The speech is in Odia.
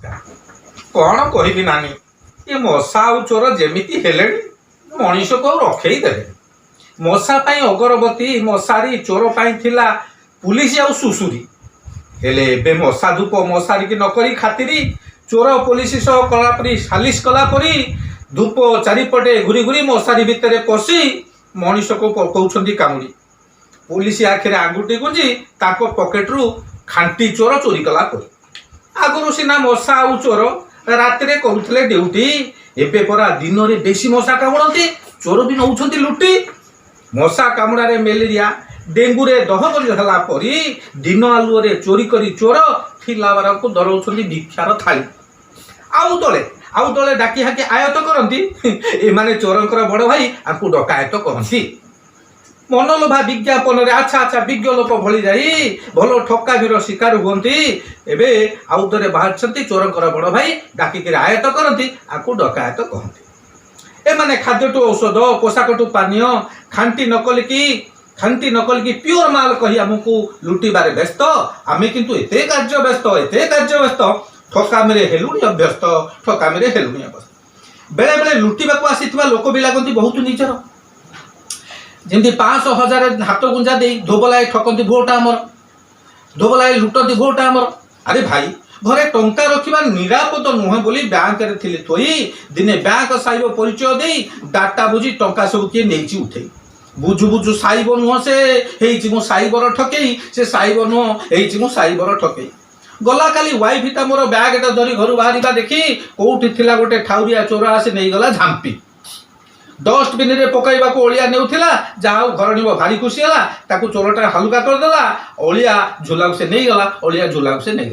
କ'ଣ କହିବି ନାନୀ, ଏ ମଶା ଆଉ ଚୋର ଯେମିତି ହେଲେଣି, ମଣିଷକୁ ଆଉ ରଖେଇ ଦେଲେଣି। ମଶା ପାଇଁ ଅଗରବତୀ, ମଶାରୀ, ଚୋର ପାଇଁ ଥିଲା ପୁଲିସ ଆଉ ସୁସୁରି। ହେଲେ ଏବେ ମଶା ଧୂପ ମଶାରିକି ନ କରି ଖାତିରି, ଚୋର ପୋଲିସ ସହ କଲା ପରି, ସାଲିସ କଲା ପରି ଧୂପ ଚାରିପଟେ ଘୁରି ଘୁରି ମଶାରୀ ଭିତରେ ପଶି ମଣିଷକୁ ପକଉଛନ୍ତି କାମୁଡ଼ି। ପୋଲିସ ଆଖିରେ ଆଙ୍ଗୁଠି ଗୁଞ୍ଜି ତାଙ୍କ ପକେଟରୁ ଖାଣ୍ଟି ଚୋର ଚୋରି କଲା ପରି। ଆଗରୁ ସିନା ମଶା ଆଉ ଚୋର ରାତିରେ କରୁଥିଲେ ଡ୍ୟୁଟି, ଏବେ ପରା ଦିନରେ ବେଶୀ ମଶା କାମୁଡ଼ନ୍ତି, ଚୋର ବି ନଉଛନ୍ତି ଲୁଟି। ମଶା କାମୁଡ଼ାରେ ମ୍ୟାଲେରିଆ, ଡେଙ୍ଗୁରେ ଦହଗଞ୍ଜ ହେଲା ପରି ଦିନ ଆଲୁଅରେ ଚୋରି କରି ଚୋର ଥିଲାବାରକୁ ଧରଉଛନ୍ତି ଭିକ୍ଷାର ଥାଳି। ଆଉ ଦଳେ ଡାକି ହାକି ଆୟତ କରନ୍ତି। ଏମାନେ ଚୋରଙ୍କର ବଡ଼ ଭାଇ, ଆଙ୍କୁ ଡକାୟତ କହନ୍ତି। ମନଲୋଭା ବିଜ୍ଞାପନରେ ଆଚ୍ଛା ଆଚ୍ଛା ବିଜ୍ଞ ଲୋକ ଭଳି ଯାଇ ଭଲ ଠକାମିର ଶିକାର ହୁଅନ୍ତି। ଏବେ ଆଉ ଦଳେ ବାହାରିଛନ୍ତି ଚୋରଙ୍କର ବଡ଼ ଭାଇ, ଡାକିକିରି ଆୟତ କରନ୍ତି, ଆକୁ ଡକାୟତ କହନ୍ତି। ଏମାନେ ଖାଦ୍ୟଠୁ ଔଷଧ, ପୋଷାକଠୁ ପାନୀୟ ଖାଣ୍ଟି ନକଲିକି ପିଓର ମାଲ କହି ଆମକୁ ଲୁଟିବାରେ ବ୍ୟସ୍ତ। ଆମେ କିନ୍ତୁ ଏତେ କାର୍ଯ୍ୟ ବ୍ୟସ୍ତ, ଏତେ କାର୍ଯ୍ୟ ବ୍ୟସ୍ତ, ଠକାମିରେ ହେଲୁଣି ଅଭ୍ୟସ୍ତ, ଠକାମିରେ ହେଲୁଣି ଅଭ୍ୟସ୍ତ। ବେଳେ ବେଳେ ଲୁଟିବାକୁ ଆସିଥିବା ଲୋକ ବି ଲାଗନ୍ତି ବହୁତ ନିଜର। ଯେମିତି 500 ହଜାର ହାତ ଗୁଞ୍ଜା ଦେଇ ଧୋବଲାଏ ଠକନ୍ତି ଭୋଟ ଆମର, ଧୋବଲାଏ ଲୁଟନ୍ତି ଭୋଟ ଆମର। ଆରେ ଭାଇ, ଘରେ ଟଙ୍କା ରଖିବା ନିରାପଦ ନୁହେଁ ବୋଲି ବ୍ୟାଙ୍କରେ ଥିଲେ ଥୋଇ, ଦିନେ ବ୍ୟାଙ୍କ ସାଇବ ପରିଚୟ ଦେଇ ଡାଟା ବୁଝି ଟଙ୍କା ସବୁ କିଏ ନେଇଛି ଉଠେଇ। ବୁଝୁ ବୁଝୁ ସାଇବ ନୁହଁ, ସେ ହେଇଛି ମୁଁ ସାଇବର ଠକେଇ। ସେ ସାଇବ ନୁହଁ, ହେଇଛି ମୁଁ ସାଇବର ଠକେଇ। ଗଲା କାଲି ୱାଇଫ ତା ମୋର ବ୍ୟାଗଟା ଧରି ଘରୁ ବାହାରିବା ଦେଖି କୋଉଠି ଥିଲା ଗୋଟେ ଠାଉରିଆ ଚୋର ଆସି ନେଇଗଲା ଝାମ୍ପି। ଡଷ୍ଟବିନରେ ପକାଇବାକୁ ଅଳିଆ ନେଉଥିଲା। ଯାହା ହଉ, ଘରଣୀ ଭାରି ଖୁସି ହେଲା, ତାକୁ ଚୋରଟା ହାଲୁକା କରିଦେଲା, ଅଳିଆ ଝୁଲାକୁ ସେ ନେଇଗଲା, ଅଳିଆ ଝୁଲାକୁ ସେ ନେଇଗଲା।